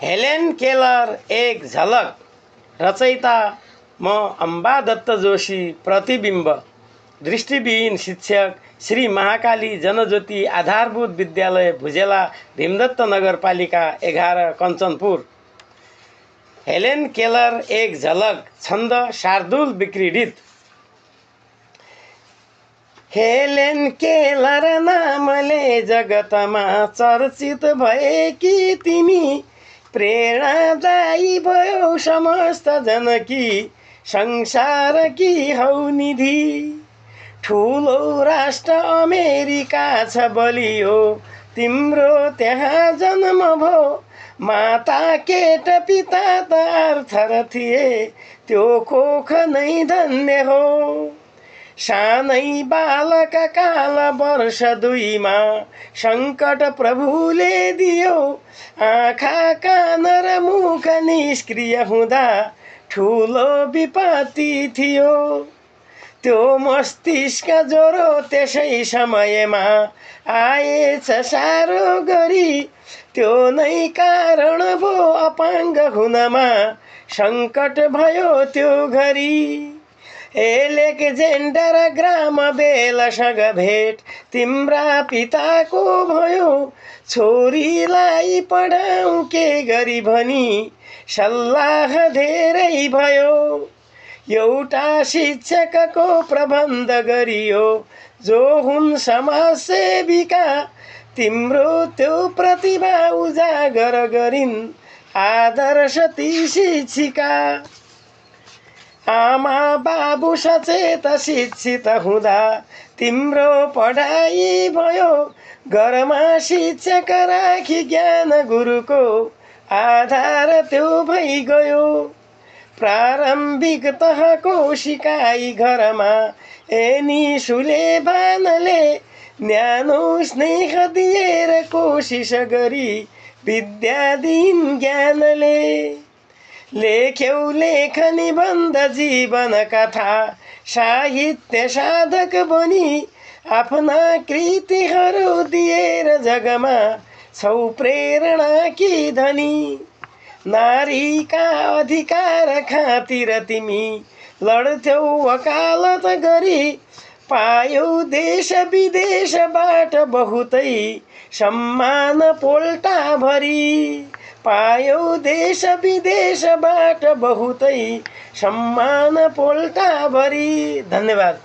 Helen Keller एक झलक। रचयिता म अम्बा दत्त जोशी। प्रतिबिम्ब दृष्टिविहीन शिक्षक श्री महाकाली जनज्योति आधारभूत विद्यालय भुजेला भीमदत्त नगरपालिका 11 कञ्चनपुर। हेलेन केलर एक झलक। छन्द शार्दुल विक्रीडित। हेलेन केलर नामले जगतमा चर्चित भएकी तिमी, प्रेरणादायी भयो समस्त जनकी, संसारकी हौ निधि। ठुलो राष्ट्र अमेरिका छ बलियो, तिम्रो त्यहाँ जन्म भो। माता केट पिता त आर्थर थिए, त्यो कोख नै धन्य हो। सानै बालक काल वर्ष 2 मा सङ्कट प्रभुले दियो। आँखा कान र मुख निष्क्रिय हुँदा ठुलो विपत्ति थियो। त्यो मस्तिष्क ज्वरो त्यसै समयमा आएछ साह्रो गरी, त्यो नै कारण भो अपाङ्ग हुनमा सङ्कट भयो त्यो घरी। एलेक्जेन्डर ग्राम बेलसँग भेट तिम्रा पिताको भयो, छोरीलाई पढाऊ के गरी भनी सल्लाह धेरै भयो। एउटा शिक्षकको प्रबन्ध गरियो, जो हुन् समाजसेविका, तिम्रो त्यो प्रतिभा उजागर गरिन् आदर्श ती शिक्षिका। आमा बाबु सचेत शिक्षित हुँदा तिम्रो पढाइ भयो, घरमा शिक्षक राखी ज्ञान गुरुको आधार त्यो भइगयो। प्रारम्भिक तहको सिकाइ घरमा एनी सुलेबानले, न्यानो स्नेह दिएर कोसिस गरी विद्या दिइन् ज्ञानले। लेख्यौ लेख निबन्ध जीवन कथा, साहित्य साधक बनी आफ्ना कृतिहरू दिएर जगमा छौ प्रेरणा की धनी। नारीका अधिकार खातिर तिमी लड्थ्यौ वकालत गरी, पायौ देश विदेशबाट बहुतै सम्मान पोल्टा भरी। पायौ देश विदेशबाट बहुतै सम्मान पोल्टा भरी। धन्यवाद।